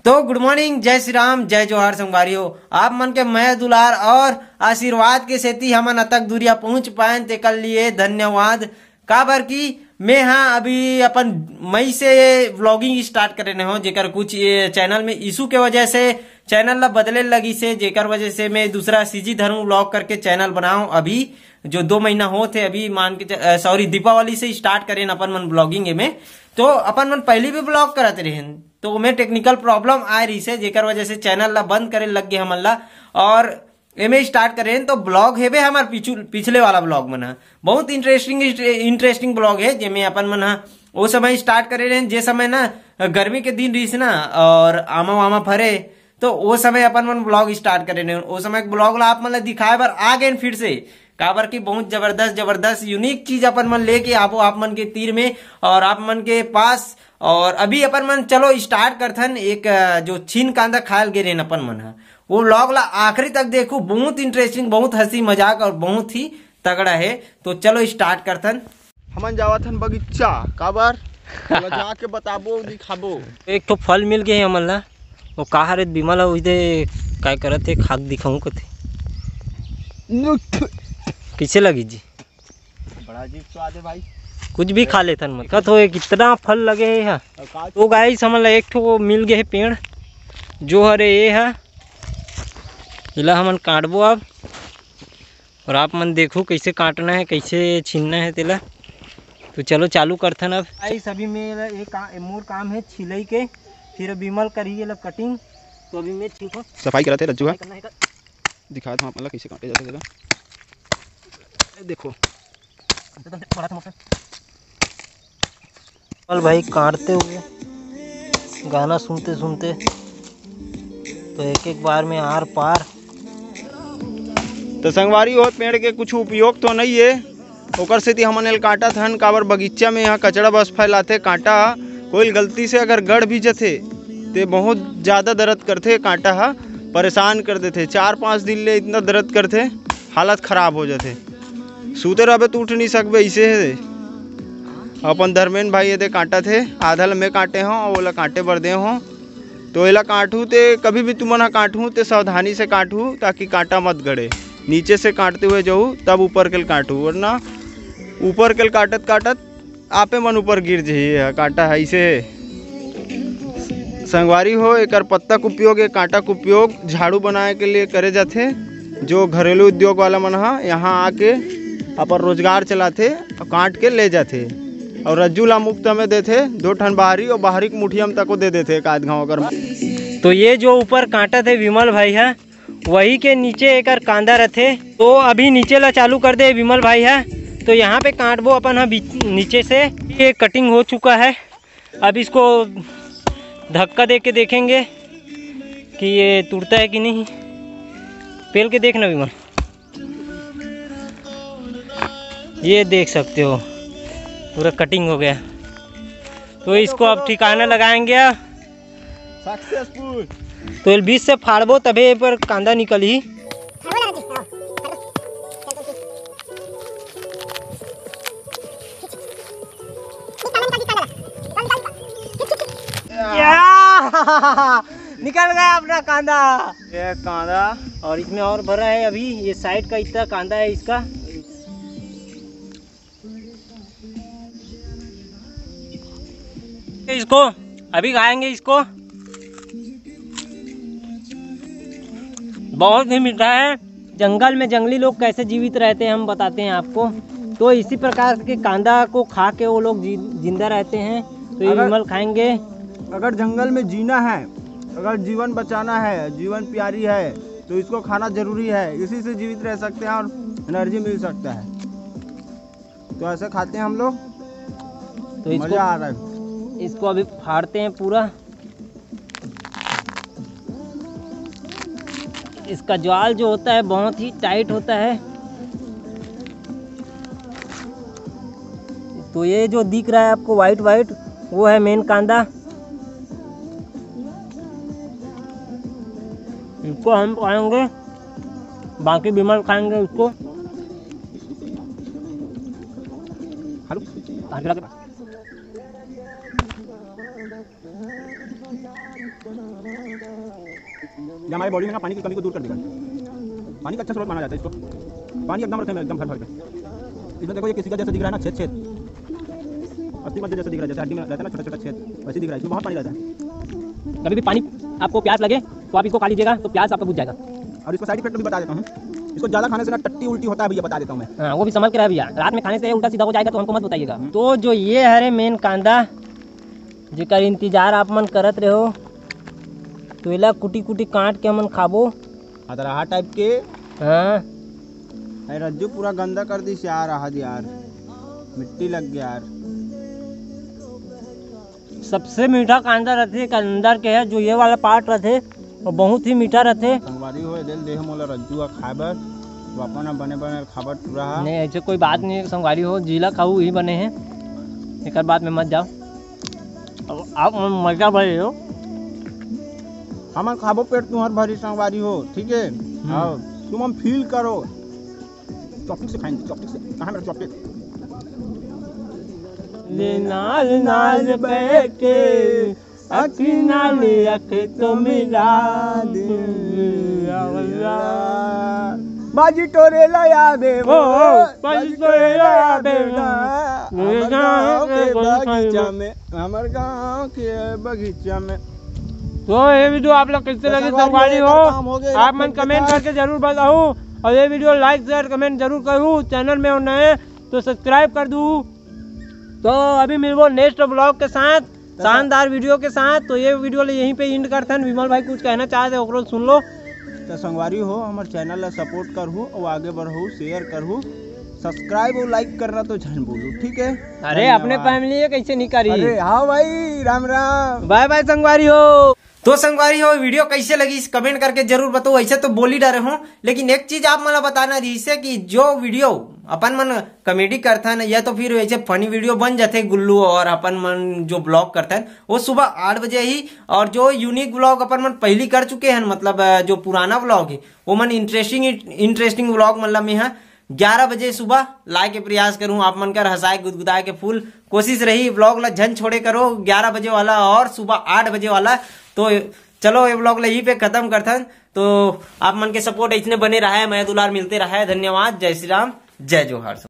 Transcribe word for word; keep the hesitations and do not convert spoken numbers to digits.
तो गुड मॉर्निंग, जय श्री राम, जय जोहार संगवारी हो। आप मन के मया दुलार और आशीर्वाद के सेती हमन अतक दूरिया पहुंच पाएन, तेकर लिए धन्यवाद। काबर कि मैं हा अभी अपन मई से व्लॉगिंग स्टार्ट करे रहे हो, जेकर कुछ ये चैनल में इशू के वजह से चैनल ला बदले लगी से, जेकर वजह से मैं दूसरा सीजी धर्म व्लॉग करके चैनल बनाओ। अभी जो दो महीना होत हे, अभी मान के सॉरी, दीपावली से स्टार्ट करेन अपन मन व्लॉगिंग में। तो अपन मन पहली भी व्लॉग करत रहेन, तो ओमे टेक्निकल प्रॉब्लम आए रहिसे, जेकर वजह से चैनल ला बंद करे लग गे हमन ला। और एमे स्टार्ट करेन तो ब्लॉग हेबे हमर पिछु-, पिछले वाला ब्लॉग मन ह बहुत इंटरेस्टिंग, इंटरेस्टिंग ब्लॉग हे, जेमे अपन मन ह ओ समय स्टार्ट करे रहेन, जे समय ना गर्मी के दिन रहिस ना, और आमा वामा फरे, तो ओ समय अपन मन ब्लॉग स्टार्ट करे रहेन। ओ समय ब्लॉग ला आप मन ला दिखाए बर आ गए फिर से, काबर कि बहुत जबरदस्त, जबरदस्त यूनिक चीज अपन मन लेके आबो आप मन के तीर में और आप मन के पास। और अभी अपन मन चलो स्टार्ट करथन एक, अ, जो छीन कांदा खायल गे रहेन अपन मन ह, वो व्लॉग ला आखिरी तक देखो, बहुत इंटरेस्टिंग, बहुत हंसी मजाक और बहुत ही तगड़ा है। तो चलो स्टार्ट करथन। हमन जावत हन बगीचा, काबर? ओला जाके बताबो, दिखाबो। एक ठो फल मिल गए हमन ला, वो का हरे, बिमल ह उही दे काय करत हे, खाक दिखाऊं कथे। नुक। कैसे लगी जी? बड़ा अजीब स्वाद है भाई। कुछ भी खा लेथन, मत कत हो, कितना फल लगे हे यहाँ। और का तो गाइस, हमन ला एक ठो मिल गए हे पेड़, जो हरे ये है, एला हमन काटबो अब। और आप मन देखो कैसे काटना है, कैसे छीनना है तेला। तो चलो चालू करथन अब। गाइस, अभी मेरा ये का, मोर काम है छिलई के, फिर बिमल करिए ला कटिंग। तो अभी मैं छीलथों। सफाई करत हे रज्जू हा। सफाई करना है कर। दिखात हूँ आप मन ला कैसे काटे जाथे तेला। ये देखो। बड़ा था मोटा। कल भाई काटते हुए गाना सुनते सुनते तो एक एक बार में आर पार। तो संगवारी हो, पेड़ के कुछ उपयोग तो नहीं है, ओकर सेती हमन एल काटत हन, काबर बगीचा में यहाँ कचरा बस फैलाथे। कांटा कोई गलती से अगर गड़ भी जथे ते बहुत ज़्यादा दर्द करथे। कांटा हा परेशान कर देथे, चार पाँच दिन ले इतना दर्द करथे, हालत खराब हो जाथे। सूते रहबे तो उठ नहीं सकबे, ऐसे है। अपन धर्मेन भाई ये दे कांटत हे, आधा ल मैं काटे हों और ओला काटे बर दे हों। तो एला काटहू ते कभी भी तुमन ह काटहू ते सावधानी से काटहू, ताकि कांटा मत गड़े। नीचे से काटते हुए जाहू, तब ऊपर के ल काटहू, वरना ऊपर के ल काटत काटत आपे मन ऊपर गिर जही। ये कांटा है इसे। संगवारी हो, एकर पत्ता के उपयोग, ये कांटा के उपयोग झाड़ू बनाए के लिए करे जाथे। जो घरेलू उद्योग वाला मन ह यहाँ आके अपन रोजगार चलाथे और काट के ले जाथे। और रज्जू ला मुफ्त में देथे, दो ठन बाहरी और बाहरी के मुठिया में तको दे देथे एक आध घाव अगर। तो ये जो ऊपर कांटत हे विमल भाई ह, वही के नीचे एकर कांदा रथे। तो अभी नीचे ला चालू कर दे विमल भाई ह। तो यहाँ पे काटबो अपन ह बीच, नीचे से। ये कटिंग हो चुका है, अब इसको धक्का दे के देखेंगे कि ये टूटता है कि नहीं। पेल के देखना विमल, ये देख सकते हो पूरा कटिंग हो गया। तो इसको अब ठिकाना लगाएंगे। सक्सेसफुल। तो ये बीच से फाड़बो तभे ये पर कांदा निकलही। या! निकल गया अपना कांदा। ये कांदा। और इसमें और भरा है अभी, ये साइड का इतना कांदा है इसका। इसको अभी खाएंगे इसको। बहुत ही मीठा है। जंगल में जंगली लोग कैसे जीवित रहते हैं, हम बताते हैं आपको। तो इसी प्रकार के कांदा को खा के वो लोग जी-, जिंदा रहते हैं। तो ये अगर विमल खाएंगे। अगर जंगल में जीना है, अगर जीवन बचाना है, जीवन प्यारी है, तो इसको खाना जरूरी है। इसी से जीवित रह सकते हैं और एनर्जी मिल सकता है। तो ऐसे खाते हैं हम लोग। तो इसको, मज़ा आ रहा है। इसको अभी फाड़ते हैं पूरा। इसका जाल जो होता है बहुत ही टाइट होता है। तो ये जो दिख रहा है आपको वाइट वाइट, वो है मेन कांदा। इसको हम खाएंगे, बाकी विमल खाएंगे इसको। हेलो, हाथ मिला के। ये हमारे बॉडी में ना पानी की कमी को दूर कर देगा। पानी का अच्छा स्रोत माना जाता है इसको। पानी एकदम रखे एकदम भर भर के। इसमें देखो, ये किसी का जैसा दिख रहा है ना, छेद छेद, अस्थि मज्जा जैसा दिख रहा है, जैसे हड्डी में रहता है ना छोटा छोटा छेद, वैसे दिख रहा है। इसमें बहुत पानी रहता है। कभी भी पानी आपको प्यास लगे तो आप इसको खा लीजिएगा, तो प्यास आपका बुझ जाएगा। और इसको साइड इफेक्ट भी बता देता हूँ। इसको ज़्यादा खाने से ना टट्टी उल्टी होता है भैया, बता देता हूँ मैं। हाँ, वो भी संभल के रहे भैया, रात में खाने से उल्टा सीधा हो जाएगा तो हमको मत बताइएगा। तो जो ये हरे मेन कांदा, जेकर इंतजार आप मन करत रहो, तो एला कुटी कुटी काट के हमन खाबो। अदरहा टाइप के। हाँ। अरे रज्जू पूरा गंदा कर दिस यार, आहद यार, मिट्टी लग गया यार। सबसे मीठा कांदा रहथे एक अंदर के है, जो ये वाला पार्ट रहथे, वो बहुत ही मीठा रहथे। संगवारी हो, एदे ल देह मोला रज्जू ह खाए बर, तो अपन ह बने बने खाबर टूरा हा। नहीं, ऐसे कोई बात नहीं है, संगवारी हो, जिला खाऊ ही बने हैं, एकर बात में मत जाओ। अब आप मन मजा भाई हो। हमन खाबो पेट तुहर भरी संगवारी हो, ठीक है? हम्म। हाँ, तुम हम फील करो। चॉपस्टिक से खाएंगे, चॉपस्टिक से। कहाँ मेरा चॉपस्टिक? ले नाल नाल बैठे, अखी नाल अख तो मिला दे। बाजी टोरे ला याद है वो, ओ, बाजी टोरे ला याद है ना। हमर गाँव के बगीचा में, हमर गाँव के बगीचा में। तो ये वीडियो आप लोग कैसे तो लगी, संगवारी संगवारी हो, हो, एकर काम हो गया, आप मन कमेंट करके जरूर बताओ, और ये वीडियो लाइक शेयर कमेंट जरूर करूँ। चैनल में हो नए तो सब्सक्राइब कर दू। तो अभी मिलबो नेक्स्ट ब्लॉग के साथ, शानदार वीडियो के साथ। तो ये वीडियो ले यहीं पे एंड करथन। विमल भाई कुछ कहना चाहते, ओकरो सुन लो। तो संगवारी हो, हमर चैनल ला सपोर्ट करहु और आगे बढ़हु, शेयर करहु, सब्सक्राइब और लाइक करना तो झन बोलू, ठीक है? अरे, अपने धन्यवाद। फैमिली है, कैसे नहीं करी? अरे हाँ भाई, राम राम। बाय बाय संगवारी हो। तो संगवारी हो, वीडियो कैसे लगी, कमेंट करके जरूर बताओ। ऐसे तो बोल ही डरे हूँ, लेकिन एक चीज आप मला बताना रहिसे कि जो वीडियो अपन मन कॉमेडी करथन या तो फिर ऐसे फनी वीडियो बन जाथे गुल्लू और अपन मन जो ब्लॉग करथन, वो सुबह आठ बजे ही, और जो यूनिक ब्लॉग अपन मन पहली कर चुके हैं, मतलब अ, जो पुराना ब्लॉग है, वो मन इंटरेस्टिंग इंटरेस्टिंग ब्लॉग मन ला मैं ह ग्यारह बजे सुबह लाए के प्रयास करूँ, आप मन कर हंसाए गुदगुदाए के फुल कोशिश रही। ब्लॉग ला झन छोड़े करो, ग्यारह बजे वाला और सुबह आठ बजे वाला। तो चलो, ये ब्लॉग ला यहीं पे खत्म करथन। तो आप मन के सपोर्ट इसने बने रहा है, मैं दुलार मिलते रहा है। धन्यवाद, जय श्री राम, जय जोहार।